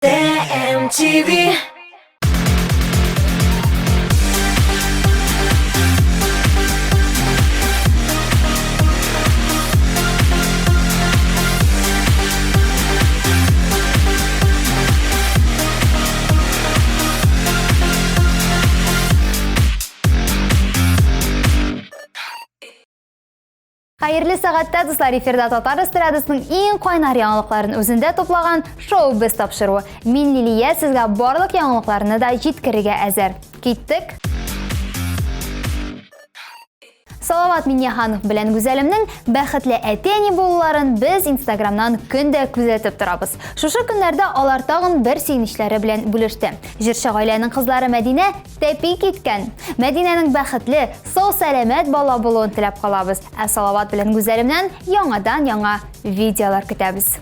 TMTV. Хәерле сәгатьтә, дуслар, эфирда татар эстрадасының иң кайнар яңалыкларын үзендә туплаган шоу без тапшыруы. Мин Лилия, сезгә барлык яңалыкларны да җиткерергә әзер. Киттек! Салават Миннеханов белән Гүзәлемнең бәхетле әти-әни булуларын без Инстаграмнан көн дә күзәтеп торабыз. Шушы көннәрдә алар тагын бер сөенечләре белән бүлеште. Җырчы гаиләнең кызлары Мәдинә Тәпи киткән. Мәдинәнең бәхетле, сау-сәламәт бала булуын теләп калабыз. Ә Салават белән Гүзәлемнән яңадан-яңа видеолар көтәбез.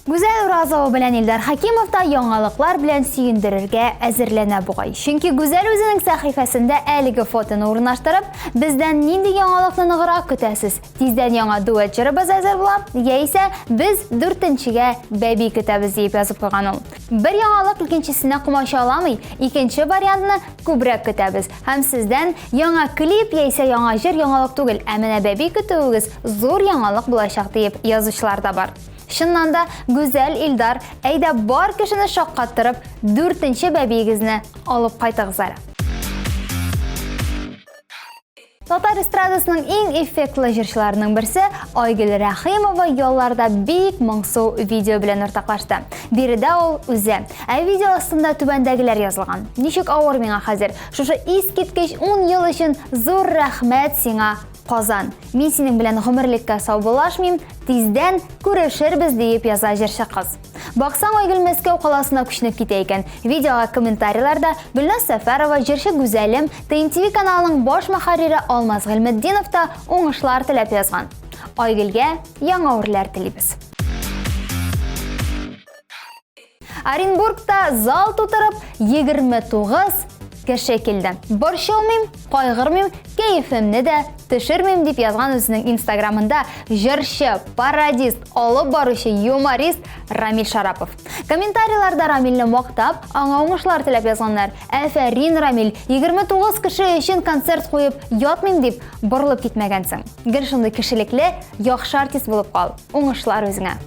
Гүзәл Уразова белән Илдар Хакимов та яңалыклар белән сөендерергә әзерләнә бугай. Чөнки Гүзәл үзенең сәхифәсендә әлеге фотоны урнаштырып, бездән нинди яңалыкны ныграк көтәсез? Тиздән яңа дуэт җырыбыз әзер була, яисә без дүртенчегә бәби көтәбез диеп язып куйган ул. Бер яңалык икенчесенә комачауламый, икенче вариантны күбрәк көтәбез. Һәм сездән яңа клип яисә яңа җыр яңалык түгел, ә менә бәби көтүегез зур яңалык булачак диеп язучылар да бар. Чыннан да, Гүзәл, Илдар, әйдә бар кешене шаккаттырып, дүртенче бәбиегезне алып кайтыгыз әле. Татар эстрадасының иң эффектлы җырчыларының берсе Айгөл Рәхимова ялларда бик моңсу видео белән уртаклашты. Биредә ул үзе. Ә видео астында түбәндәгеләр язылган. Ничек авыр миңа хәзер. Шушы искиткеч 10 ел өчен зур рәхмәт сиңа, Казан. Мин синең белән гомерлеккә саубуллашмыйм, тиздән күрешербез, диеп яза җырчы кыз. Баксаң, Айгөл Мәскәү каласына күченеп китә икән. Видеога комментарийларда Гөлназ Сәфәрова, җырчы Гүзәлем, ТНТВ каналының баш мөхәррире Алмаз Гыйльметдинов та уңышлар теләп язган. Айгөлгә яңа үрләр телибез. Оренбургта зал тутырып 29 кеше килде. Борчылмыйм, кайгырмыйм, кәефемне дә төшермим дип язган үзенең инстаграмында җырчы, пародист, алып баручы, юморист Рамил Шарапов. Комментарийларда Рамилне мактап, аңа уңышлар теләп язганнар. Әфәрин, Рамил, 29 кеше өчен концерт куеп ятмыйм дип борылып китмәгәнсең. Гел шундый кешелекле, яхшы артист булып кал. Уңышлар үзеңә.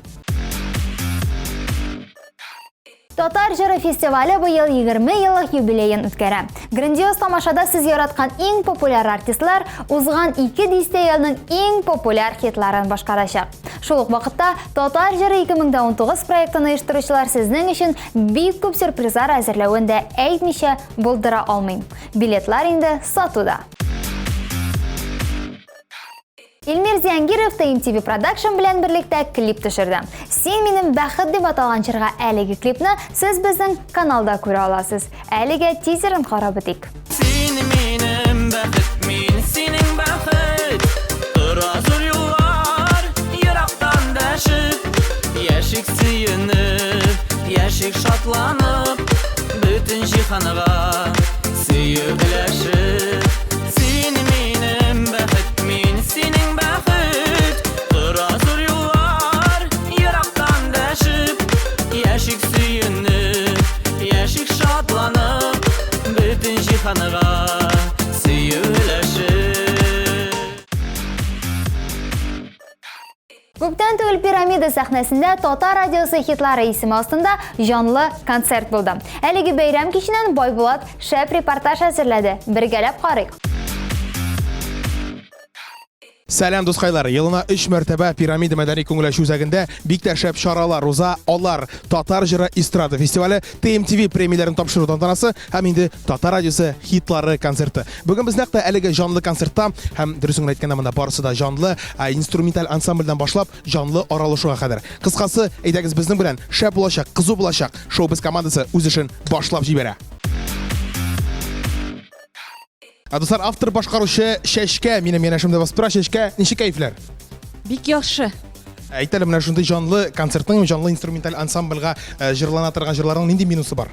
Татар җыры фестивале быел 20 еллык юбилеен үткәрә. Грандиоз тамашада сез яраткан иң популяр артистлар узган ике дистә елның иң популяр хитларын башкарачак. Шул ук вакытта Татар җыры 2019 проектын оештыручылар сезнең өчен бик күп сюрпризлар әзерләвен дә әйтмичә булдыра алмыйм. Билетлар инде сатуда. Илмир Зиангиров TMTV Production белән берлектә клип төшерде. Син минем бәхет дип аталган җырга әлеге клипны сез безнең каналда күрә аласыз. Әлегә тизерын карап үтик. Син минем бәхет, мин синең бәхет. Тора зур юллар, ерактан дәшеп. Яшик сөенеп, яшик шатланып, бөтен җиһанга сөю өләшеп. Син минем бәхет, мин синең бәхет. Тора зур юллар, ерактан дәшеп. Яшик сөенеп, яшик шатланып, бөтен җиһанга сөю өләшеп. Күптән түгел Пирамида сәхнәсендә Татар радиосы хитлары исеме астында җанлы концерт булды. Әлеге бәйрәм киченнән Байбулат шәп репортаж әзерләде. Бергәләп карыйк. Сәлам, дускайлар! Елына 3 мәртәбә Пирамида мәдәни күңел ачу үзәгендә бик тә шәп чаралар уза. Алар Татар җыры эстрада фестивале, TMTV премияләрен тапшыру тантанасы һәм инде Татар радиосы хитлары концерты. Бүген без нәкъ тә әлеге җанлы концертта һәм дөресен генә әйткәндә монда барысы да җанлы, ә инструменталь ансамбльдән башлап җанлы аралашуга кадәр. Кыскасы, әйдәгез безнең белән шәп булачак, кызу булачак. Шоу-без командасы үз эшен башлап җибәрә. Ә дуслар, автор башкаручы Чәчкә минем янәшемдә басып тора. Чәчкә, ничек кәефләр? Бик яхшы. Әйт әле, менә шундый җанлы концертның, җанлы инструменталь ансамбльгә э, җырлана торган җырларның нинди минусы бар?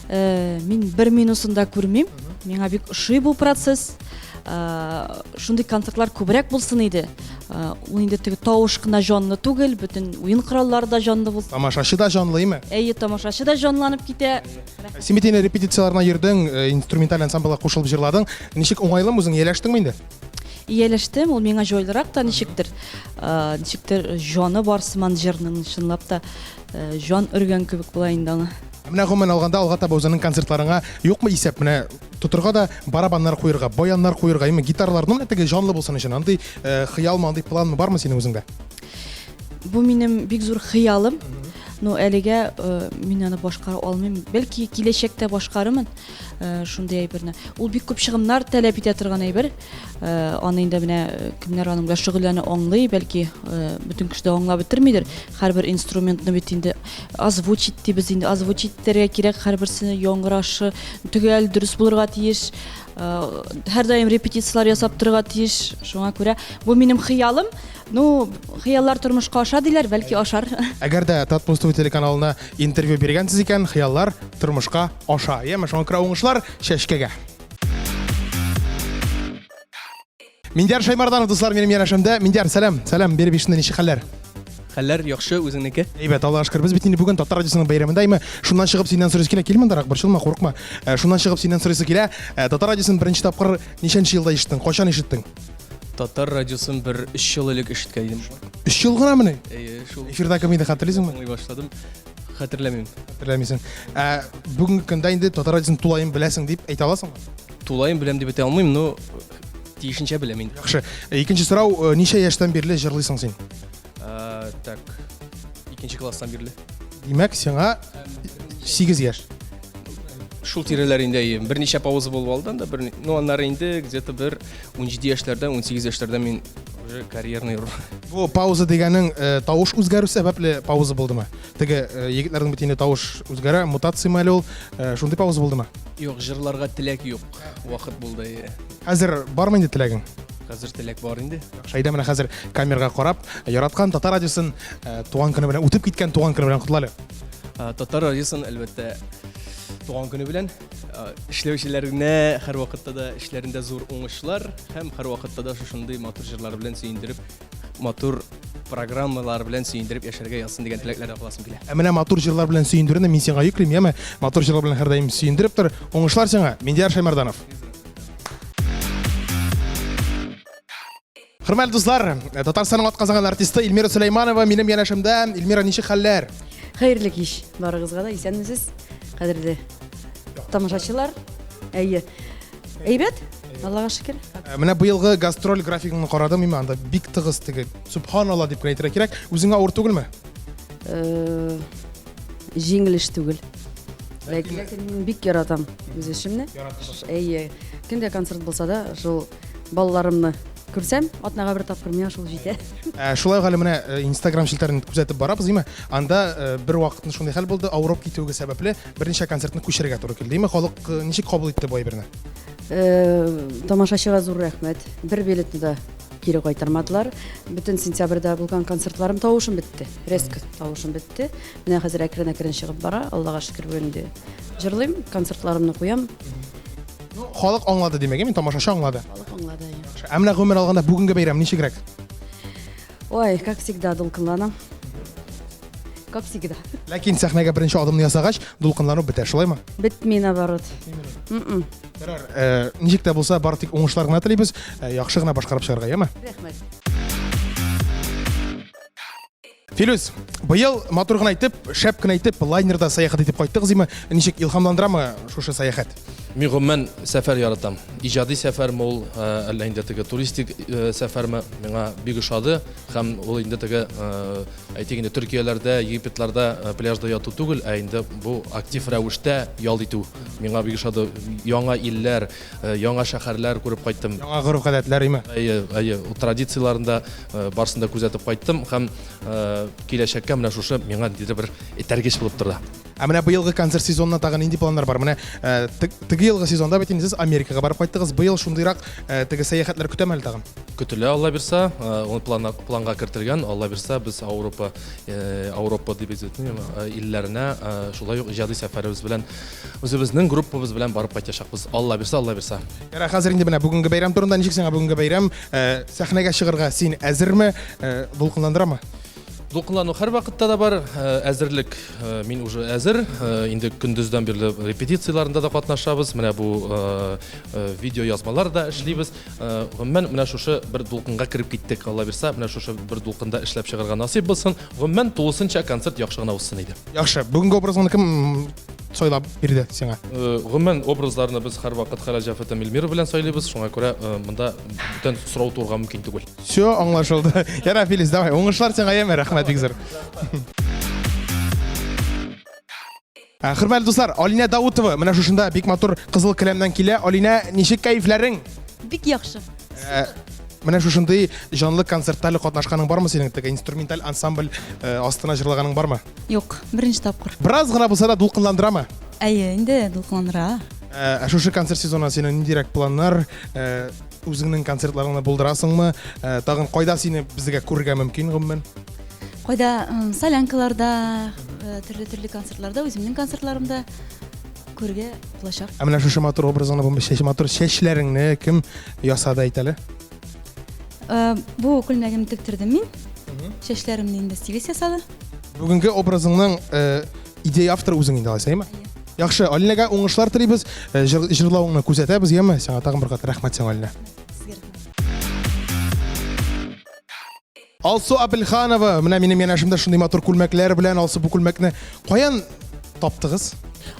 Э, мин бер минусын да күрмим. Миңа бик ошый бу процесс. Э, шундый концертлар күбрәк булсын иде. Э, ул инде теге тавыш кына җанлы түгел, бөтен уен кораллары да җанлы булсын. Тамашачы да җанлы, име? Әйе, тамашачы да җанланып китә. Син бит инде репетицияләренә йөрдең, э, инструменталь ансамбльгә кушылып җырладың. Ничек уңайлымы үзең, ияләштеңме инде? Ияләштем, ул миңа җайлырак та ничектер. Э, ничектер җаны бар сыман җырның, чынлап та э, җан өргән кебек була инде аңа. Ә менә гомумән алганда алга таба үзеңнең концертларыңа юкмы исәп? Менә тотырга да барабаннар куерга, баяннар куерга, именно гитаралар, ну менә теге җанлы булсын өчен андый хыялмы, андый планмы бармы синең үзеңдә? Бу минем бик зур хыялым. Но әлегә э, мин аны башкара алмыйм. Бәлки киләчәктә башкарырмын э, шундый әйберне. Ул бик күп чыгымнар таләп итә торган әйбер. Э, аны инде менә кемнәр аның белән шөгыльләнә аңлый, бәлки бөтен кеше дә аңлап бетермидер. Һәрбер инструментны бит инде озвучить дибез инде, озвучить итәргә кирәк, һәрберсенең яңгырашы төгәл, дөрес булырга тиеш. Һәрдаим репетицияләр ясап торырга тиеш. Шуңа күрә бу минем хыялым. Ну, хыяллар тормышка аша диләр, бәлки ашар. Әгәр дә Татмус ТВ телеканалына интервью биргәнсез икән, хыяллар тормышка аша. Яме, шуңа күрә уңышлар чәчкәгә. Миндияр Шаймарданов, дуслар, минем янәшәмдә. Миндияр, сәлам, сәлам, биреп ишетте, ничек хәлләр? Хәлләр яхшы, үзеңнеке? Әйбәт, Аллага шөкер. Без бит инде бүген Татар радиосының бәйрәмендә, әйме? Шуннан чыгып синнән сорыйсы килә, кил мондарак, борчылма, курыкма. Э, шуннан чыгып синнән сорыйсы килә. Э, Татар радиосын беренче тапкыр ничәнче елда ишеттең? Кайчан ишеттең? Татар радиосын бер өч ел элек ишеткән идем. Өч ел гына мени? Әйе, шул. Эфирда кем иде, хәтерлисеңме? Тыңлый башладым. Хәтерләмим. Хәтерләмисең. Ә бүгенге көндә инде татар радиосын тулаем беләсең дип әйтә аласыңмы? Тулаем беләм дип әйтә алмыйм, но тиешенчә беләм инде. Яхшы. Икенче сорау, э, ничә яшьтән бирле җырлыйсың син? Ә, так, икенче класстан бирле. Димәк, сиңа 8 яшь. Шул тирәләр инде, әйе. Берничә пауза булып алды анда, бер, ну аннары инде где-то бер 17 яшьләрдән, 18 яшьләрдән мин уже карьерный Бу пауза дигәнең э, тавыш үзгәрү сәбәпле пауза булдымы? Теге э, егетләрнең бит инде тавыш үзгәрә, мутацияме әле ул? Э, шундый пауза булдымы? Юк, җырларга теләк юк. Вакыт булды, әйе. Хәзер бармы инде теләгең? Хәзер теләк бар инде. Яхшы, әйдә менә хәзер камерага карап, яраткан татар радиосын э, туган көне белән, үтеп киткән туган көне белән котла әле. Э, татар радиосын, әлбәттә, туган көне белән. Э, эшләүчеләренә һәрвакытта да эшләрендә зур уңышлар һәм һәрвакытта да шушындый матур җырлар белән сөендереп, матур программалар белән сөендереп яшәргә язсын дигән теләкләрдә каласым килә. Ә менә матур җырлар белән сөендерүне мин сиңа йөклим, яме? Матур җырлар белән һәрдаим сөендереп тор. Уңышлар сиңа, Миндияр Шәймәрданов. Хөрмәтле дуслар, Татарстанның атказанган артисты Эльмира Сөләйманова минем янәшәмдә. Эльмира, ничек хәлләр? Хәерле кич барыгызга да, исәнмесез, кадерле тамашачылар. Әйе. Әйбәт, Аллага шөкер. Э, менә быелгы гастроль графигыңны карадым, имә анда бик тыгыз теге. Субханалла дип кенә әйтергә кирәк. Үзеңә авыр түгелме? Э, җиңел эш түгел. Ләкин ләкин мин бик яратам үз эшемне. Әйе. Кемдә концерт булса да, шул балаларымны күрсәм, атнага бер тапкыр миңа шул җитә. Ә, шулай ук әле менә э, Инстаграм челтәрен күзәтеп барабыз, димә. Анда э, бер вакытны шундый хәл булды, авырып китүгә сәбәпле берничә концертны күчерергә туры килде. Димә, халык э, ничек кабул итте бу әйберне? Тамашачыга зур рәхмәт. Бер билетны да кире кайтармадылар. Бөтен сентябрьдә булган концертларым тавышым бетте. Резко тавышым бетте. Менә хәзер әкрен-әкрен чыгып бара. Аллага шөкер, бүген инде җырлыйм, концертларымны куям. Ну, халык аңлады димәк, мин тамашачы аңлады. Халык аңлады. Яхшы. Ә менә гомумән алганда бүгенге бәйрәм ничегрәк? Ой, как всегда, дулкынланам. Как всегда. Ләкин сәхнәгә беренче адымны ясагач, дулкынлану бетә, шулаймы? Бетми, наоборот. Ярар, э, ничек тә булса, бары тик уңышлар гына телибез, э, яхшы гына башкарып чыгарга, яме? Рәхмәт. Филүс, быел матур гына итеп, шәп кенә итеп лайнерда сәяхәт итеп кайттыгыз име? Ничек илһамландырамы шушы сәяхәт? Мин гомумән сәфәр яратам. Иҗади сәфәрме ул, э, әллә инде теге туристик сәфәрме, миңа бик ошады. Һәм ул инде теге, әйтик инде, Төркияләрдә, Египетларда э, пляжда яту түгел, ә инде бу актив рәвештә ял итү. Миңа бик ошады. Яңа илләр, э, яңа шәһәрләр күреп кайттым. Яңа гореф-гадәтләр, име? Әйе, әйе, традицияләрен дә э, барысын да күзәтеп кайттым һәм киләчәккә менә шушы миңа ниндидер бер этәргеч булып торды. Ә менә быелгы концерт сезонына тагы нинди планнар бар? Менә теге елгы сезонда бит инде сез Америкага барып кайттыгыз. Быел шундыйрак теге сәяхәтләр көтәме әле тагын? көтелә, Алла бирса, ул планга кертелгән, Алла бирса, без Ауропа, Ауропа дип әйтмим, илләренә шулай ук иҗади сәфәребез белән үзебезнең группабыз белән барып кайтачакбыз. Алла бирса, Алла бирса. Ярар, хәзер инде менә бүгенге бәйрәм турында ничек сиңа бүгенге бәйрәм? Сәхнәгә чыгарга син әзерме? Дулкынландырамы? Дулкынлану һәрвакытта да бар. Әзерлек мин уже әзер. Инде көндездән бирле репетицияләрендә дә катнашабыз. Менә бу видео язмалар да эшлибез. Гомумән, менә шушы бер дулкынга кереп киттек. Алла бирса, менә шушы бер дулкында эшләп чыгарга насыйп булсын. Гомумән, тулысынча концерт яхшы гына узсын иде. Яхшы. Бүгенге образыңны кем сайлап бирде сиңа? Гомумән, образларны без һәрвакыт Хәләл Җәфәтем Эльмира белән сайлыйбыз. Шуңа күрә монда бүтән сорау туырга мөмкин түгел. Все, аңлашылды. Ярар, Филис, давай. Уңышлар сиңа, яме, рәхмәт бик зур. Ә, хөрмәтле дуслар, Алинә Даутова менә шушында бик матур кызыл келәмнән килә. Алинә, ничек кәефләрең? Бик яхшы. Ә, менә шушындый җанлы концертта әле катнашканың бармы синең? Теге инструменталь ансамбль э, астына җырлаганың бармы? Юк, беренче тапкыр. Бераз гына булса да дулкынландырамы? Әйе, инде дулкынландыра. Ә, ә шушы концерт сезонына синең ниндирәк планнар? Э, үзеңнең концертларыңны булдырасыңмы? Э, тагын кайда сине безгә күрергә мөмкин гомумән? Кайда солянкаларда, э, төрле-төрле концертларда, үземнең концертларымда күрергә булачак. Ә менә шушы матур образыңны, бу чәч матур чәчләреңне кем ясады әйт әле? Э, бу күлмәгемне тектердем мин. Чәчләремне инде стилист ясады. Бүгенге образыңның э, идея авторы үзең инде алайса, әйеме? Яхшы, Алинәгә уңышлар телибез. Э, җырлавыңны күзәтәбез, яме? Сиңа тагын бер кат рәхмәт сиңа, Алинә. Алсу Абелханова, менә минем янәшемдә шундый матур күлмәкләр белән. Алсу, бу күлмәкне каян таптыгыз?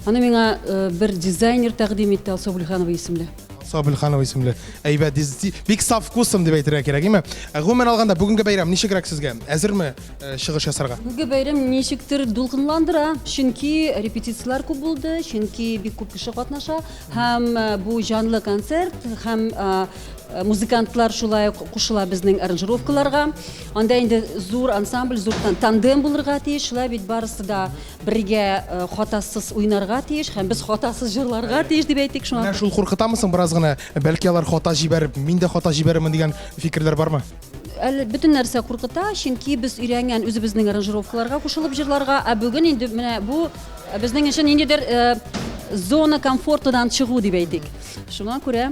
Аны миңа э, бер дизайнер тәкъдим итте, Алсу Абелханова исемле. Алсу Абелханова исемле. Әйбәт, бик со вкусом дип әйтергә кирәк, әйме? Э, гомумән алганда, бүгенге бәйрәм ничегрәк сезгә? Әзерме э, чыгыш ясарга? Бүгенге бәйрәм ничектер дулкынландыра, чөнки репетицияләр күп булды, чөнки бик күп кеше катнаша һәм бу җанлы концерт һәм Э, музыкантлар шулай ук кушыла безнең аранжировкаларга. Анда инде зур ансамбль, зур тандем булырга тиеш. Шулай бит барысы да бергә э, хатасыз уйнарга тиеш һәм без хатасыз җырларга тиеш дип әйтик шуңа. Менә шул куркытамы соң бераз гына? Бәлки алар хата җибәреп, мин дә хата җибәрермен дигән фикерләр бармы? Әле бөтен нәрсә куркыта, чөнки без өйрәнгән үзебезнең аранжировкаларга кушылып җырларга, ә бүген инде менә бу э, безнең өчен ниндидер зона комфортадан чыгу дип әйтик. Шуңа күрә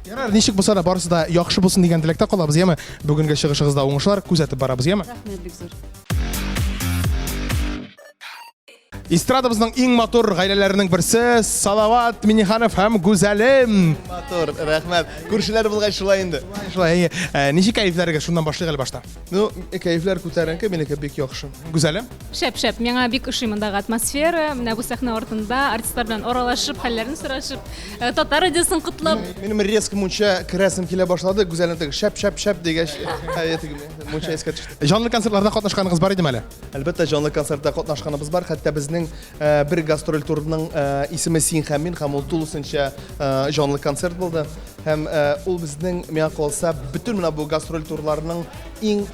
Ярар, ничек булса да барысы да яхшы булсын дигән теләктә калабыз, яме? Бүгенге чыгышыгызда уңышлар күзәтеп барабыз, яме? Рәхмәт бик зур. Эстрадабызның иң матур гаиләләренең берсе Салават Миниханов һәм Гүзәлем. Матур, рәхмәт. Күршеләр булгач шулай инде. Шулай, әйе. Э, ничек кәефләрегез? Шуннан башлыйк әле башта. Ну, кәефләр күтәренке, минеке бик яхшы. Гүзәлем? Шәп, шәп. Миңа бик ошый мондагы атмосфера. Менә бу сәхнә артында артистлар белән аралашып, хәлләрен сорашып, э, татар радиосын котлап. Минем резко мунча керәсем килә башлады. Гүзәлнең теге шәп, шәп, шәп дигәч, әйе, теге мунча искә төште. Җанлы концертларда катнашканыгыз бар идеме әле? Әлбәттә, җанлы концертта катнашканыбыз бар. Хәтта безнең э, бер гастроль турының э, исеме Син һәм мин һәм ул тулысынча җанлы концерт булды. Һәм ул безнең, миңа калса, бөтен менә бу гастроль турларының иң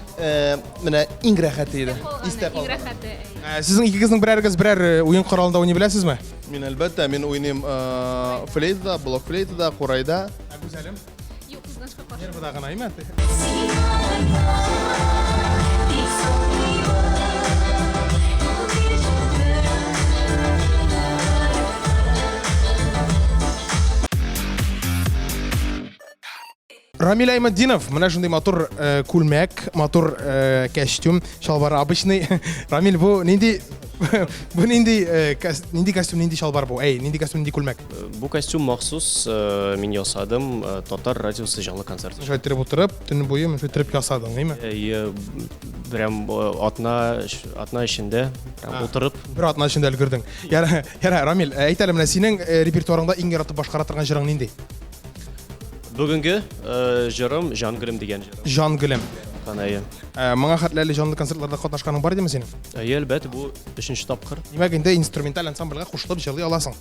менә иң рәхәте иде. Истә калган. Иң рәхәте. Сезнең икегезнең берәрегез берәр уен коралында уйный беләсезме? Мин әлбәттә, мин уйныйм флейтада, блок флейтада, курайда. Ә Гүзәлем? Юк, кызганычка каршы. Нервыда гына, әйме? Рамиль Айматдинов, менә шундый матур э, күлмәк, матур э, костюм, чалбар обычный. Рамиль, бу нинди бу нинди э, нинди костюм, нинди чалбар бу? Әй, нинди костюм, нинди күлмәк? Бу костюм махсус э, мин ясадым э, Татар радиосы җанлы концерт. Шулай иттереп утырып, төн буе шулай иттереп ясадың, әйме? Әйе, прям атна атна эчендә прям утырып. Бер атна эчендә өлгердең. Яра, яра, Рамиль, әйт әле менә синең репертуарыңда иң яратып башкара торган җырың нинди? Бүгенге э, җырым Җан гөлем дигән җырым. Җан гөлем. Әйе. Э, моңа хәтле әле җанлы концертларда катнашканың бар идеме синең? Әйе, әлбәттә, бу өченче тапкыр. Димәк, инде инструменталь ансамбльгә кушылып җырлый аласың.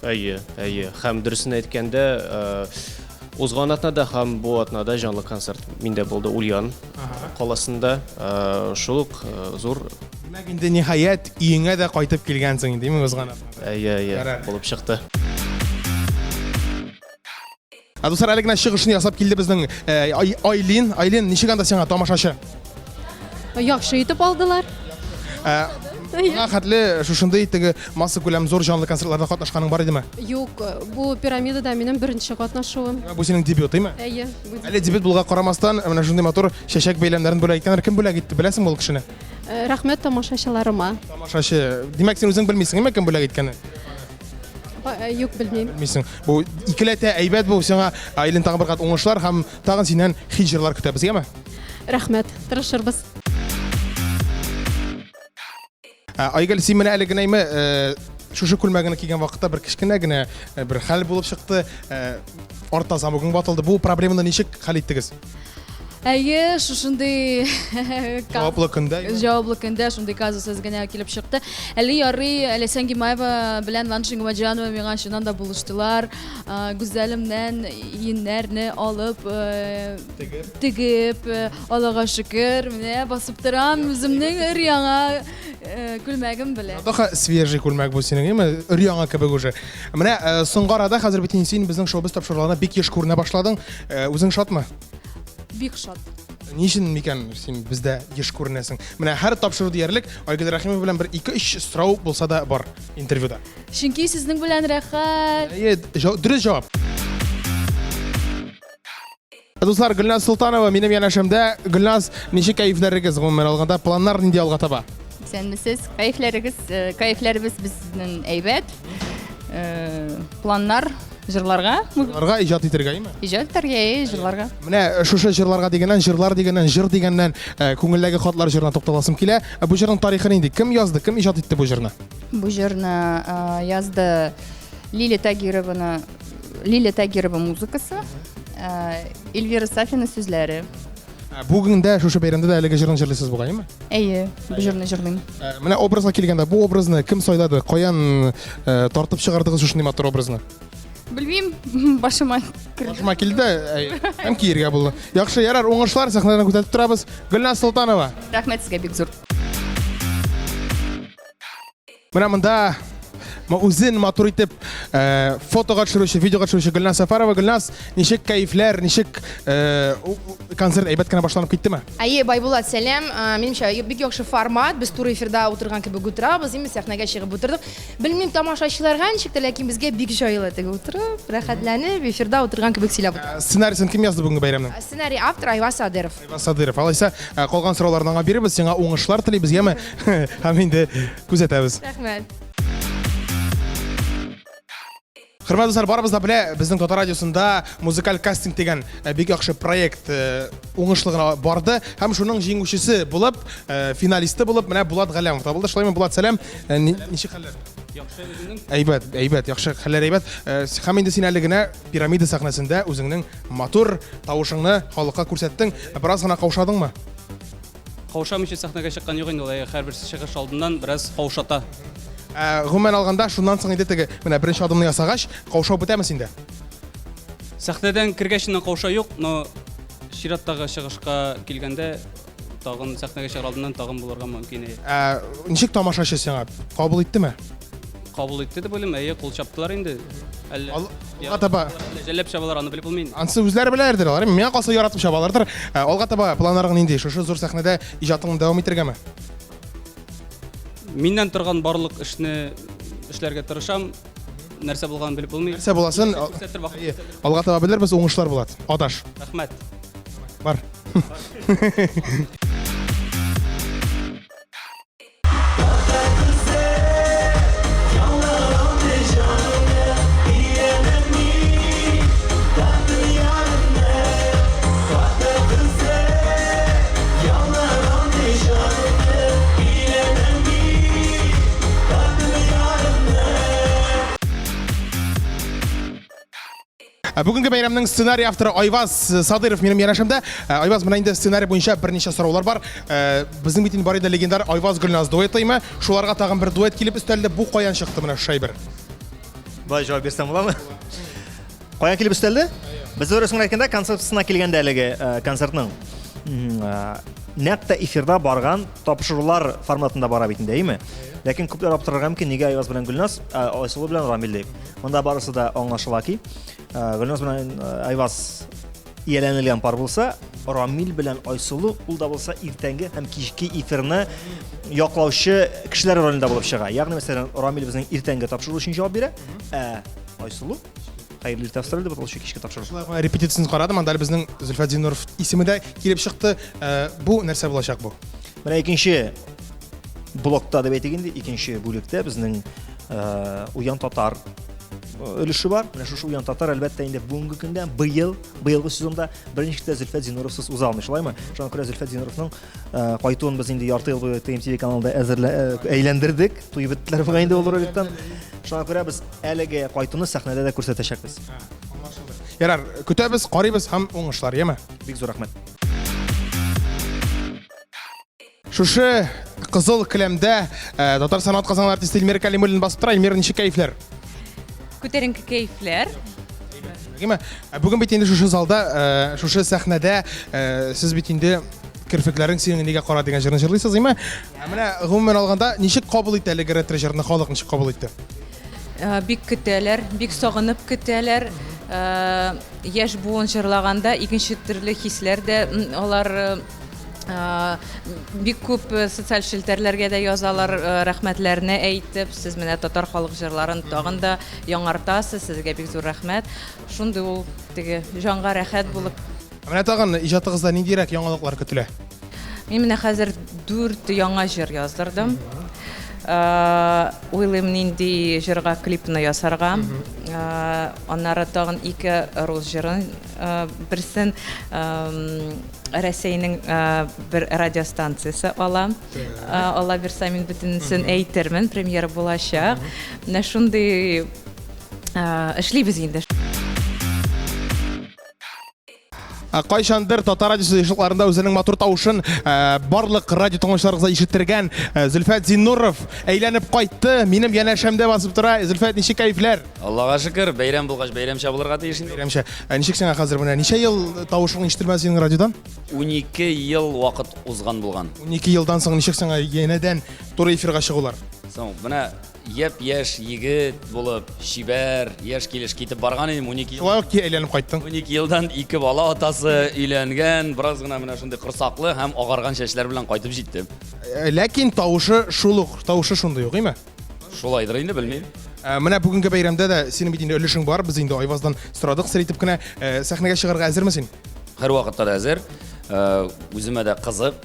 Әйе, әйе. Һәм дөресен әйткәндә, э, узган атнада һәм бу атнада җанлы концерт миндә булды Ульян каласында. Шул ук зур. Димәк, инде ниһаять өеңә дә кайтып килгәнсең инде, узган атнада. Әйе, әйе, булып чыкты. Ә дуслар, әле генә чыгышын ясап килде безнең э, Айлин. Айлин, ничек анда сиңа тамашачы? Яхшы итеп алдылар. Ә, Моңа хәтле шушындый теге массакүләм зур җанлы концертларда катнашканың бар идеме? Юк, бу пирамидада минем беренче катнашуым. Бу синең дебют, әйме? Әйе. Әле дебют булуга карамастан, менә шундый матур чәчәк бәйләмнәрен бүләк иткәннәр. Кем бүләк итте, беләсеңме ул кешене? Э, рәхмәт тамашачыларыма. Тамашачы. Димәк, син үзең белмисең, әйме, кем бүләк иткәнен? Э, юк, белмим. Белмисең. Бу икеләтә әйбәт бу сиңа, Айлин, тагын бер кат уңышлар һәм тагын синнән хит җырлар көтәбез, яме? Рәхмәт, тырышырбыз. Ә, Айгөл, син менә әле генә э, шушы күлмәгеңне кигән вакытта бер кечкенә генә э, бер хәл булып чыкты. Э, артта замогың ватылды. Бу проблеманы ничек хәл иттегез? Әйе, шушындый җаваплы көндә. Җаваплы көндә шундый казус генә килеп чыкты. Әле ярый, Ләйсән Гимаева белән Ландыш Гумаҗанова миңа чыннан да булыштылар. Гүзәлемнән иеннәрне алып, тегеп, тегеп, Аллага шөкер, менә басып торам үземнең өр-яңа күлмәгем белән. Тоха свежий күлмәк бу синең, әйме? Өр-яңа кебек уже. Менә соңгы арада хәзер бит инде син безнең шоу-без тапшыруларына бик еш күренә башладың. Үзең шатмы? Бик шат. Ни өчен микән син бездә еш күренәсең? Менә һәр тапшыру диярлек Айгөл Рәхимова белән бер 2-3 сорау булса да бар интервьюда. Чөнки сезнең белән рәхәт. Әйе, дөрес җавап. Дуслар, Гөлназ Солтанова минем янәшәмдә. Гөлназ, ничек кәефләрегез гомумән алганда? Планнар нинди алга таба? Исәнмесез. Кәефләрегез, э, кәефләребез безнең әйбәт. Э, планнар җырларга. Җырларга иҗат итәргә, әйме? Иҗат итәргә, әйе, җырларга. Менә э, шушы җырларга дигәннән, җырлар дигәннән, җыр дигәннән, күңелдәге хатлар җырына тукталасым килә. Бу җырның тарихы нинди? Кем язды, кем иҗат итте бу җырны? Бу җырны язды Лилия Тагированы Лилия Тагирова музыкасы, Эльвира Сафина сүзләре. Бүген дә шушы бәйрәмдә дә әлеге җырны җырлыйсыз бугай, әйеме? Әйе, бу җырны җырлыйм. Менә образга килгәндә, бу образны кем сайлады? Каян тартып чыгардыгыз шушындый матур образны? Белмим, башыма керде. Башыма килде, һәм киергә булды. Яхшы, ярар, уңышлар, сәхнәдән күзәтеп торабыз. Гөлназ Солтанова. Рәхмәт сезгә бик зур. Менә монда үзен матур итеп э, фотога төшерүче, видеога төшерүче Гөлназ Сәфәрова. Гөлназ, ничек кәефләр, ничек э, концерт әйбәт кенә башланып киттеме? Әйе, Байбулат, сәлам. Э, минемчә, бик яхшы формат. Без туры эфирда утырган кебек утырабыз, инде сәхнәгә чыгып утырдык. Белмим, тамашачыларга ничек тә, ләкин безгә бик җайлы теге утырып, рәхәтләнеп, эфирда утырган кебек сөйләп утырабыз. Сценарийсын кем язды бүгенге бәйрәмнең? Сценарий авторы Айваз Садыров. Айваз Садыров. Алайса, калган сорауларны аңа бирербез. Сиңа уңышлар телибез, яме? Һәм инде күзәтәбез. Рәхмәт. Хөрмәтле дуслар, барыбыз да белә, безнең Татар радиосында музыкаль кастинг дигән бик яхшы проект уңышлы гына барды һәм шуның җиңүчесе булып, финалисты булып менә Булат Галләмов табылды. Шулаймы, Булат, сәлам. Ничек хәлләр? Яхшы, үзеңнең? Әйбәт, әйбәт, яхшы хәлләр әйбәт. Һәм инде син әле генә Пирамида сәхнәсендә үзеңнең матур тавышыңны халыкка күрсәттең. Бераз гына каушадыңмы? Каушамыйча сәхнәгә чыккан юк инде ул, һәрбер чыгыш алдыннан бераз каушата. Ә, гомумән алганда, шуннан соң инде теге, менә беренче адымны ясагач, каушау бетәме синдә? Сәхнәдән кергәч инде каушау юк, но чираттагы чыгышка килгәндә тагын сәхнәгә чыгар алдыннан тагын булырга мөмкин. Ә, ничек тамашачы сиңа? Кабул иттеме? Кабул итте дип уйлыйм, әйе, кул чаптылар инде. Әллә Алга таба. Жәлләп чабалар, аны белеп булмый инде. Ансы үзләре беләләрдер алар. Миңа калса яратып чабалардыр. Ә, алга таба планнарың нинди? Шушы зур сәхнәдә иҗатыңны дәвам итәргәме? Миннән торган барлык эшне эшләргә тырышам. Нәрсә булганын белеп булмый. Нәрсә буласын, алга таба белербез, уңышлар булат. Адаш. Рәхмәт. Бар. Ә бүгенге бәйрәмнең сценарий авторы Айваз Садыров минем янәшәмдә. Ә, Айваз, менә инде сценарий буенча берничә сораулар бар. Ә, безнең бит инде бар иде легендар Айваз Гөлназ дуэты име? Шуларга тагын бер дуэт килеп өстәлде. Бу каян чыкты менә шушы әйбер? Былай җавап бирсәм буламы? Каян килеп өстәлде? Без дөресен әйткәндә, концепциясенә килгәндә әлеге э, концертның. Э, нәкъ тә эфирда барган тапшырулар форматында бара бит инде, әйеме? Ләкин күпләр аптырарга мөмкин, нигә Айваз белән Гөлназ, Айсылу белән Рамил дип. Монда барысы да аңлашыла ки, Гөлназ белән Айваз ияләнелгән пар булса, Рамил белән Айсылу ул да булса иртәнге һәм кичке эфирны яклаучы кешеләр ролендә булып чыга. Ягъни, мәсәлән, Рамил безнең иртәнге тапшыру өчен җавап бирә, ә Айсылу Хәерле иртә Австралиядә буталучы кичке тапшыру. Шулай ук репетициясен карадым, анда әле безнең Зөлфәт Зиннуров исеме дә килеп чыкты. Э, бу нәрсә булачак бу? Менә икенче блокта дип әйтик инде, икенче бүлектә безнең э, Уян татар э, өлеше бар. Менә шушы Уян татар әлбәттә инде бүгенге көндә быел, быелгы сезонда берничек тә Зөлфәт Зиннуровсыз уза алмый, шулаймы? Шуңа күрә Зөлфәт Зиннуровның кайтуын без инде ярты ел буе ТМТВ каналында әзерлә әйләндердек. Туеп беттеләр бугай инде ул роликтан. Шуңа күрә без әлеге кайтуны сәхнәдә дә күрсәтәчәкбез. Ярар, көтәбез, карыйбыз һәм уңышлар, яме? Бик зур рәхмәт. Шушы кызыл келәмдә татар сәнгать казанган артисты Эльмира Калимуллин басып тора. Эльмира, ничек кәефләр? Күтәренке кәефләр. Әйме, бүген бит инде шушы залда, шушы сәхнәдә сез бит инде керфекләрең синең нигә кара дигән җырны җырлыйсыз, әйме? Ә менә гомумән алганда ничек кабул итте әлеге ретро җырны халык ничек кабул итте? Бик көтәләр, бик сагынып көтәләр. Яшь буын җырлаганда икенче төрле хисләр дә алар бик күп социаль челтәрләргә дә язалар, рәхмәтләрне әйтеп, сез менә татар халык җырларын тагын да яңартасыз, сезгә бик зур рәхмәт. Шундый ул теге җанга рәхәт булып. Ә менә тагын иҗатыгызда ниндирәк яңалыклар көтелә? Мин менә хәзер дүрт яңа җыр яздырдым. Уйлыйм, нинди җырга клипны ясарга. Аннары тагын ике рус җырын, берсен Рәсәйнең бер радиостанциясе ала. Алла бирса, мин бөтенесен әйтермен, премьера булачак. Менә шундый эшлибез инде. Ә, Кайчандыр Татар радиосы ешлыкларында үзенең матур тавышын ә, барлык радио тыңлаучыларыбызга ишеттергән ә, Зөлфәт Зиннуров әйләнеп кайтты. Минем янәшәмдә басып тора. Зөлфәт, ничек кәефләр? Аллага шөкер, бәйрәм булгач, бәйрәмчә булырга тиеш инде. Бәйрәмчә. Ә, ничек сиңа хәзер менә ничә ел тавышың ишетелмәде синең радиодан? 12 ел вакыт узган булган. 12 елдан соң ничек сиңа янәдән туры эфирга чыгулар? Соң, менә Япь-яшь егет булып, чибәр, яшь килеш китеп барган идем, 12 ел. Шулай ук әйләнеп кайттың. 12 елдан ике бала атасы, өйләнгән, бераз гына менә шундый корсаклы һәм агарган чәчләр белән кайтып җиттем. Э, ләкин тавышы шул ук, тавышы шундый ук, име? Шулайдыр инде, белмим. Э, менә бүгенге бәйрәмдә дә синең бит инде өлешең бар, без инде Айваздан сорадык сер итеп кенә. Э, сәхнәгә чыгарга әзерме син? Һәрвакытта да әзер. Үземә дә кызык,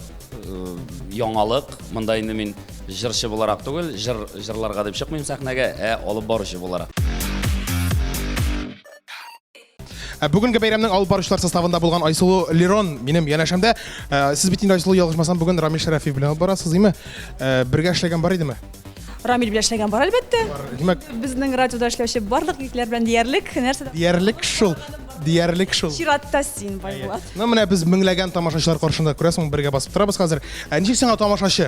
яңалык. Монда инде мин җырчы буларак түгел, җыр җырларга дип чыкмыйм сәхнәгә, ә алып баручы буларак. Ә бүгенге бәйрәмнең алып баручылар составында булган Айсылу Лерон минем янәшәмдә. Ә, сез бит инде Айсылу ялгышмасам бүген Рамил Шәрәфиев белән алып барасыз, димме? Ә, бергә эшләгән бар идеме? Рамил белән эшләгән бар, әлбәттә. Димәк, Безнең радиода эшләүче барлык егетләр белән диярлек нәрсә диярлек шул. Диярлек шул. Чиратта син, Байбулат. Ну, менә без меңләгән тамашачылар каршында күрәсең, бергә басып торабыз хәзер. Ә ничек сиңа тамашачы?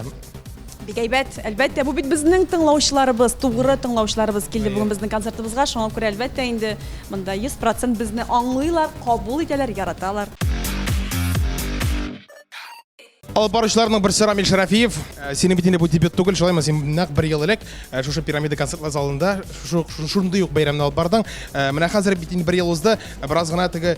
Бик әйбәт, әлбәттә, бу бит безнең тыңлаучыларыбыз, тугры тыңлаучыларыбыз килде бүген безнең концертыбызга. Шуңа күрә, әлбәттә, инде монда 100% безне аңлыйлар, кабул итәләр, яраталар. Алып баручыларның берсе Рамил Шәрәфиев. Э, синең бит инде бу дебют түгел, шулаймы? Син нәкъ бер ел элек э, шушы Пирамида концертлар залында шушы шундый ук бәйрәмне алып бардың. Э, менә хәзер бит инде бер ел узды, бераз гына теге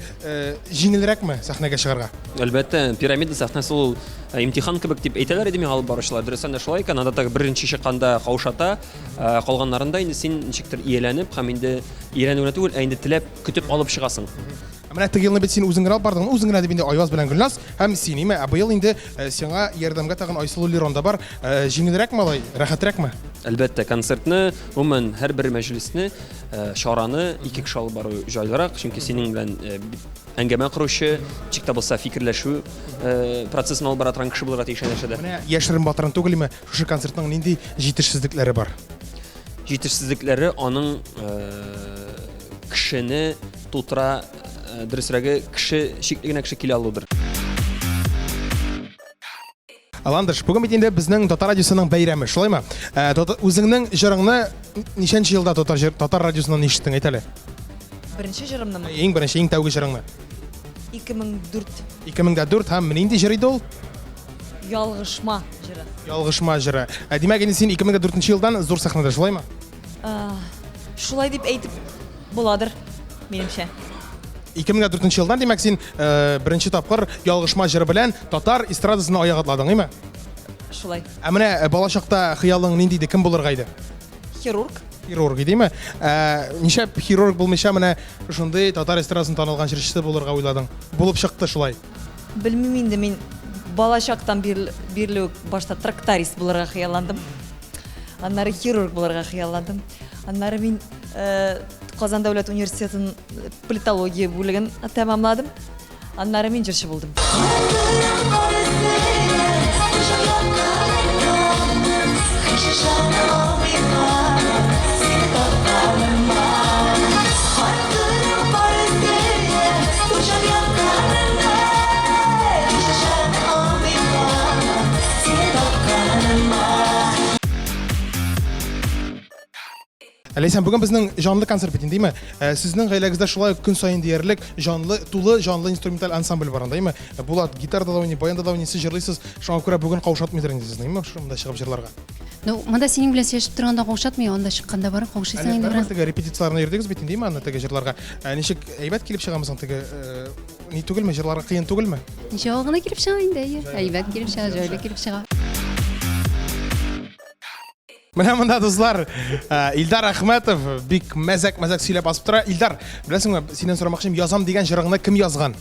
җиңелрәкме сәхнәгә чыгарга? Әлбәттә, Пирамида сәхнәсе ул имтихан кебек дип әйтәләр иде миңа алып баручылар. Дөрестән дә шулай икән, анда теге беренче чыкканда каушата, калганнарында инде син ничектер ияләнеп һәм инде ияләнү генә түгел, ә инде теләп, көтеп алып чыгасың. Ә менә теге елны бит син үзең генә алып бардың. Үзең генә дип инде Айваз белән Гөлназ һәм син, име? Ә быел инде э, сиңа ярдәмгә тагын Айсылу Лерон да бар. Э, җиңелрәкме алай, рәхәтрәкме? Әлбәттә, концертны, гомумән, һәрбер мәҗлесне, э, чараны ике кеше алып бару җайлырак, чөнки синең белән әңгәмә коручы, ничек тә булса фикерләшү процессын алып бара торган кеше булырга тиеш янәшәдә. Менә яшерен батырын түгелме, шушы концертның нинди җитешсезлекләре бар? Җитешсезлекләре аның кешене тутыра, э, дөресрәге, кеше шикле генә кеше килә алудыр. Ландыш, бүген бит инде безнең Татар радиосының бәйрәме, шулаймы? Ә, үзеңнең җырыңны ничәнче елда татар, җыр, татар радиосыннан ишеттең, әйт әле. Беренче җырымнымы? Иң беренче, иң тәүге җырыңны. 2004. 2004 һәм нинди җыр иде ул? Ялгышма җыры. Ялгышма җыры. Ә, димәк, инде син 2004 елдан зур сәхнәдә, шулаймы? Шулай дип әйтеп буладыр, минемчә. 2004 елдан, димәк, син э, беренче тапкыр Ялгышма җыры белән татар эстрадасына аяк атладың, әйме? Шулай. Ә менә э, балачакта хыялың нинди иде, кем булырга иде? Хирург. Хирург идеме? Ә, нишләп хирург булмыйча менә шундый татар эстрадасының танылган җырчысы булырга уйладың? Булып чыкты шулай. Белмим инде, мин балачактан бирле үк башта тракторист булырга хыялландым. Аннары хирург булырга хыялландым. Аннары мин э, Казан дәүләт университетын э, политология бүлеген тәмамладым. Аннары мин җырчы булдым. Ләйсән, бүген безнең җанлы концерт бит инде, димме? Э, сезнең гаиләгездә шулай ук көн саен диярлек җанлы, тулы җанлы инструменталь ансамбль бар анда, димме? Э, Булат гитарада да уйный, баянда да уйный, сез җырлыйсыз. Шуңа күрә бүген каушатмыйдыр инде сезне, димме? Шунда чыгып җырларга. Ну, монда синең белән сөйләшеп торганда каушатмый, анда чыкканда барып каушыйсың инде бераз. Теге репетицияләрне йөрдегез бит инде, аны теге җырларга. Ә ничек әйбәт килеп чыгамы соң теге э, ни түгелме, җырларга кыен түгелме? Ничего гына килеп чыга инде, әйе. Әйбәт килеп чыга, җайлы килеп чыга. Менә монда дуслар, э, Илдар Әхмәтов бик мәзәк-мәзәк сөйләп басып тора. Илдар, беләсеңме, синнән сорамакчы идем, язам дигән җырыңны кем язган?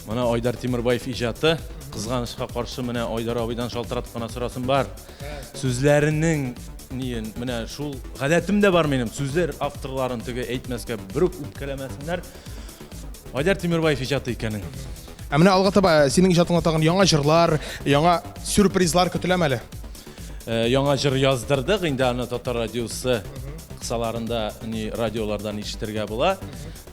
Моны Айдар Тимербаев иҗаты. Кызганычка каршы, менә Айдар абыйдан шалтыратып кына сорасым бар. Сүзләренең ниен, менә шул гадәтем дә бар минем, сүзләр авторларын теге әйтмәскә, берүк үпкәләмәсеннәр. Айдар Тимербаев иҗаты икәнен. Ә менә алга таба синең иҗатыңда тагын яңа җырлар, яңа сюрпризлар көтеләме әле? Э, яңа җыр яздырдык, инде аны Татар радиосы кысаларында ни радиолардан ишетергә була.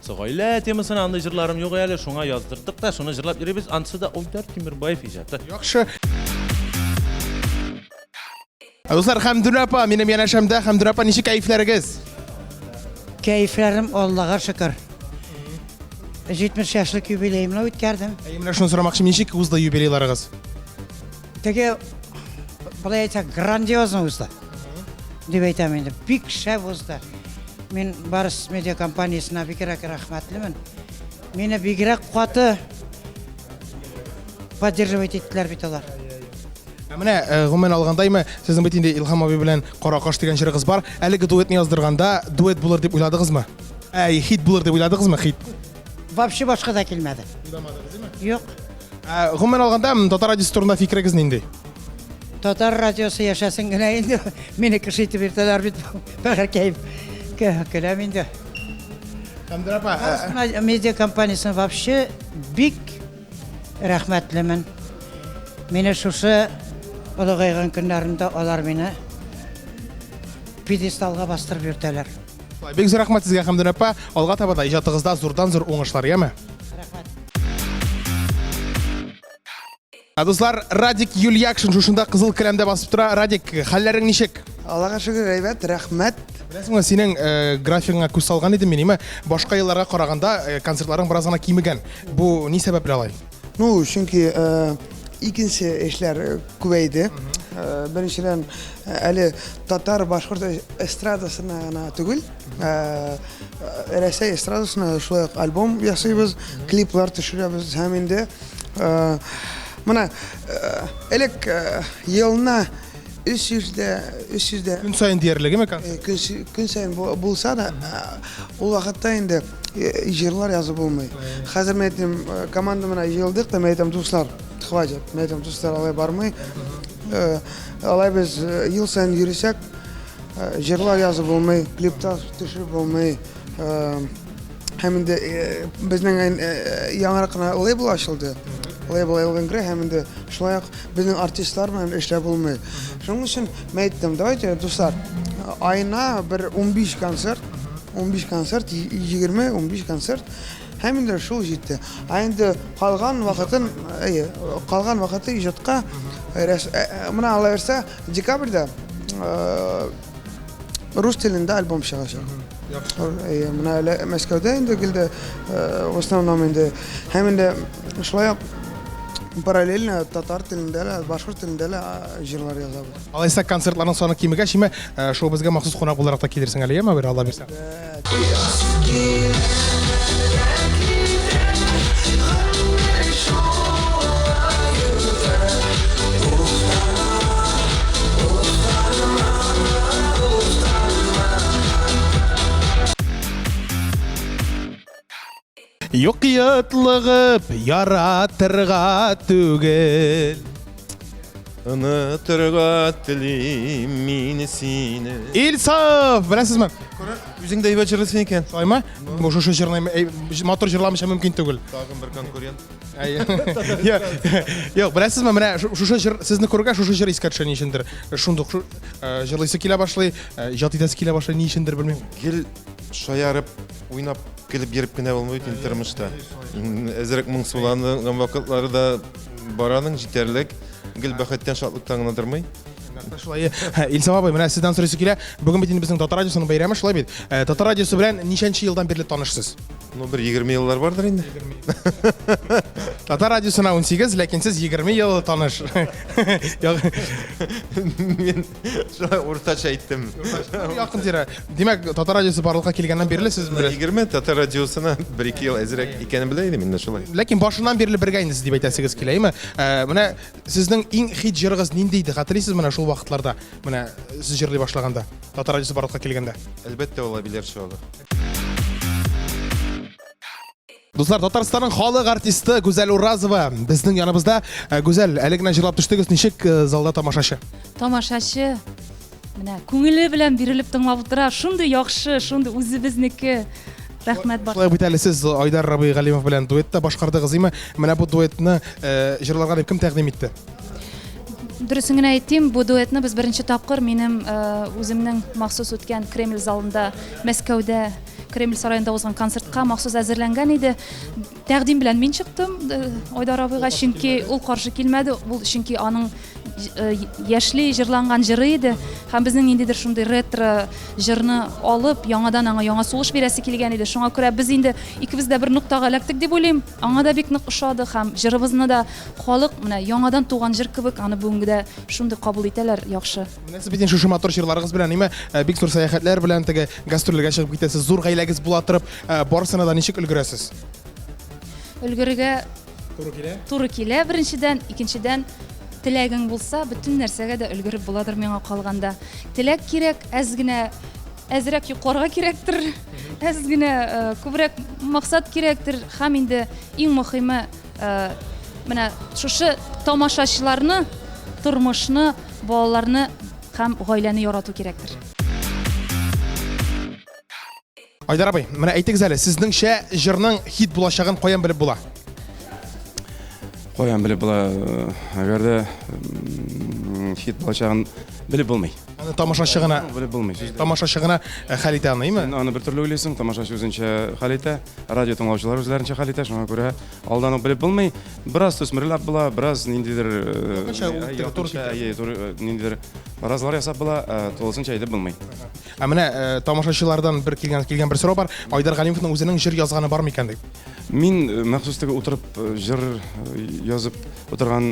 Со гаилә темасына андый җырларым юк әле, шуңа яздырдык та, шуны җырлап йөрибез. Ансы да Айдар Тимербаев иҗаты. Яхшы. Дуслар, Хәмдүнә апа, минем янәшәмдә. Хәмдүнә апа, ничек кәефләрегез? Кәефләрем Аллага шөкер. 70 яшьлек юбилеемны үткәрдем. Әйе, менә шуны сорамакчы, ничек узды юбилейларыгыз? Теге, болай әйтсәк, грандиозно узды. Дип әйтәм инде. Бик шәп узды. Мин Барс медиа компаниясенә бигрәк рәхмәтлемен. Мине бигрәк каты поддерживать иттеләр бит алар. Ә менә э, гомумән алгандаймы, сезнең бит инде Илһам абый белән Кара каш дигән җырыгыз бар. Әлеге дуэтны яздырганда дуэт булыр дип уйладыгызмы? Әй, хит булыр дип уйладыгызмы, хит? Вообще башка да килмәде. Юк. Ә, гомумән алганда, татар радиосы турында фикерегез нинди? Татар радиосы яшәсен генә инде. Мине кеше итеп йөртәләр бит. Бәхеркәем. Көләм инде. Хәмдүнә апа, ә, медиа компаниясен вообще бик рәхмәтлемен. Мине шушы олыгайган көннәрендә алар мине пьедесталга бастырып йөртәләр. Бик зур рәхмәт сезгә, Хәмдүнә апа. Алга таба да иҗатыгызда зурдан-зур уңышлар, яме? Рәхмәт. Ә дуслар, Радик Юльякшин шушында кызыл келәмдә басып тора. Радик, хәлләрең ничек? Аллага шөкер, әйбәт, рәхмәт. Беләсеңме, синең э, графигыңа күз салган идем мин, име? Башка елларга караганда э, концертларың бераз гына кимегән. Бу ни сәбәпле алай? Ну, чөнки э, икенче эшләр э, күбәйде. Э, беренчедән, э, әле татар, башкорт эстрадасына гына түгел, э, Рәсәй эстрадасына шулай ук альбом ясыйбыз, клиплар төшерәбез һәм инде э, менә э, элек э, елына 300 дә 300 дә Көн саен диярлек, әйме концерт? Көн, көн саен булса да, ул вакытта инде җырлар язып булмый. Хәзер мен әйтәм, команда менә җыелдык та, мен әйтәм, дуслар, хватит. Мен әйтәм, дуслар, алай бармый. Алай без ел саен йөресәк, Җырлар язып булмый, клипта төшереп булмый. Һәм инде безнең яңарак кына лейбл ачылды. Лейбл Elvin Grey һәм инде шулай ук безнең артистлар белән эшләп булмый. Шуның өчен мен әйттем, давайте, дуслар, аена бер 15 концерт, 15 концерт, 20, 15 концерт һәм инде шул җитте. Ә инде калган вакытын, әйе, калган вакыты иҗатка, менә алла бирсә, Декабрьдә рус телендә альбом чыгачак. Әйе, менә әле Мәскәүдә инде килде, в основном инде. Һәм инде шулай ук Параллельно татар телендә дә, башкорт телендә дә җырлар язабыз. Алайса концертларның саны кимегәч, име, шоу безгә махсус кунак буларак та килерсең әле, яме, бер Алла бирсә. Юк йотлыгып яратырга түгел. Онытырга телим мин сине. Илсаф, беләсезме? Үзең дә әйбәт җырлыйсың икән. Шулаймы? Бу шушы җырны матур җырламыйча мөмкин түгел. Тагын бер конкурент. Юк, беләсезме, менә шушы җыр сезне күргәч, шушы җыр искә төшә ни өчендер. Шундук җырлыйсы килә башлый, иҗат итәсе килә башлый, ни өчендер белмим. Гел шаярып, уйнап, көлеп йөреп кенә булмый бит инде тормышта. Әзрәк моңсуланган вакытлары да бар аның җитәрлек. Гел бәхеттән, шатлыктан гына тормый. Шулай. Илсаф абый, менә сездән сорыйсы килә. Бүген бит инде безнең Татар радиосының бәйрәме, шулай бит? Татар радиосы белән ничәнче елдан бирле танышсыз? Ну, бер 20 еллар бардыр инде. Татар радиосына 18, ләкин сез 20 ел таныш. Мин шулай уртача әйттем. Якын тирә. Димәк, Татар радиосы барлыкка килгәннән бирле сез белән. 20 Татар радиосына 1-2 ел әзрәк икәнен белә идем инде шулай. Ләкин башыннан бирле бергә инде сез дип әйтәсегез килә, әйме? Менә сезнең иң хит җырыгыз нинди иде? Хәтерлисез менә шул вакытларда? Менә сез җырлый башлаганда, Татар радиосы барлыкка килгәндә. Әлбәттә, ул Әбиләр чуагы. Дуслар, Татарстанның халык артисты Гүзәл Уразова безнең яныбызда. Э, Гүзәл, әле генә җырлап төштегез, ничек э, залда тамашачы? Тамашачы менә күңеле белән бирелеп тыңлап утыра. Шундый яхшы, шундый үзебезнеке. Рәхмәт бар. Шулай бит әле сез Айдар Рабый Галимов белән дуэтта башкардыгыз, име? Менә бу дуэтны э, җырларга дип кем тәкъдим итте? Дөресен генә әйтим, бу дуэтны без беренче тапкыр минем үземнең махсус үткән Кремль залында Мәскәүдә Кремль сараенда узган концертка махсус әзерләнгән иде. Тәкъдим белән мин чыктым Айдар абыйга, чөнки ул каршы килмәде. Ул чөнки аның яшьли җырланган җыры иде. Һәм безнең ниндидер шундый ретро җырны алып, яңадан аңа яңа сулыш бирәсе килгән иде. Шуңа күрә без инде икебез дә бер ноктага эләктек дип уйлыйм. Аңа да бик нык ошады һәм җырыбызны да халык менә яңадан туган җыр кебек аны бүгенгедә шундый кабул итәләр, яхшы. Менә сез бит инде шушы матур җырларыгыз белән, әйме, бик зур сәяхәтләр белән теге гастрольләргә чыгып китәсез, зур гаиләгез була торып, барысына да ничек өлгерәсез? Өлгерергә туры килә. Туры килә, беренчедән, икенчедән, теләгең булса, бөтен нәрсәгә дә өлгереп буладыр миңа калганда. Теләк кирәк, әз генә әзрәк йокларга кирәктер, әз генә күбрәк максат кирәктер һәм инде иң мөхиме менә шушы тамашачыларны, тормышны, балаларны һәм гаиләне ярату кирәктер. Айдар абый, менә әйтегез әле, сезнеңчә җырның хит булачагын каян белеп була? Каян белеп була? Әгәр дә хит булачагын белеп булмый. Аны тамашачы гына белеп булмый. Тамашачы гына хәл итә аны, әйме? Син аны бер төрле уйлыйсың, тамашачы үзенчә хәл итә, радио тыңлаучылар үзләренчә хәл итә, шуңа күрә алдан ук белеп булмый. Бераз төсмерләп була, бераз ниндидер якынча, ниндидер фаразлар ясап була, тулысынча әйтеп булмый. Ә менә э, тамашачылардан бер килгән килгән бер сорау бар. Айдар Галимовның үзенең җыр язганы бар микән дип. Мин э, махсус теге утырып э, җыр язып утырган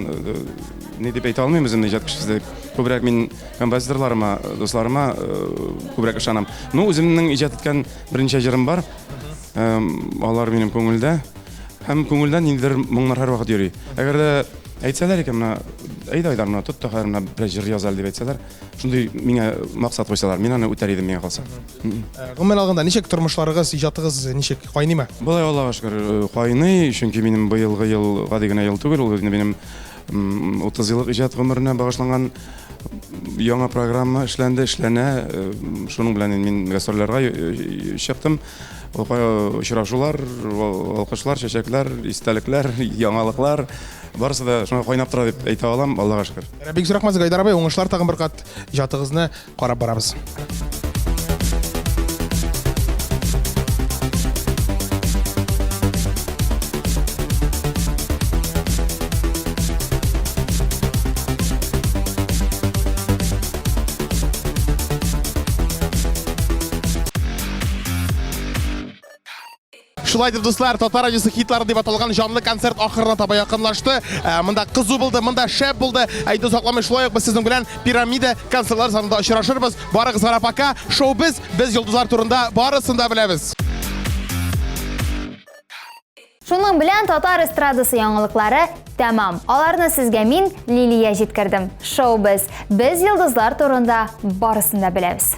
ни дип әйтә алмыйм үземне иҗат кешесе дип. Күбрәк мин композиторларыма, дусларыма күбрәк ышанам. Ну, үземнең иҗат иткән берничә җырым бар. Алар минем күңелдә. Һәм күңелдә ниндидер моңнар һәрвакыт йөри. Әгәр дә әйтсәләр икән, менә әйдә Айдар, менә тот та хәзер менә берәр җыр яз әле дип әйтсәләр, Шундый миңа максат куйсалар, мин аны үтәр идем миңа калса. Э, гомумән алганда, ничек тормышларыгыз, иҗатыгыз ничек кайныймы? Болай Аллага шөкер, э, кайный, чөнки минем быелгы ел гади генә ел түгел, ул инде минем 30 еллык иҗат гомеренә багышланган яңа программа эшләнде, эшләнә. Э, шуның белән мин гастрольләргә чыктым. Очрашулар, алкышлар, чәчәкләр, истәлекләр, яңалыклар. Барысы да шуңа кайнап тора дип әйтә алам, Аллага шөкер. Бик зур рәхмәт, Гайдар абый, уңышлар тагын бер кат иҗатыгызны карап барабыз. Шулай дип, дуслар, Татар радиосы хитлары дип аталган җанлы концерт ахырына таба якынлашты. Ә, Монда кызу булды, монда шәп булды. Әйдә озакламый шулай ук без сезнең белән Пирамида концертлар залында очрашырбыз. Барыгызга да пока. Шоу без, без йолдызлар турында барысын да беләбез. Шуның белән татар эстрадасы яңалыклары тәмам. Аларны сезгә мин, Лилия җиткердем. Шоу без, без йолдызлар турында барысын да беләбез.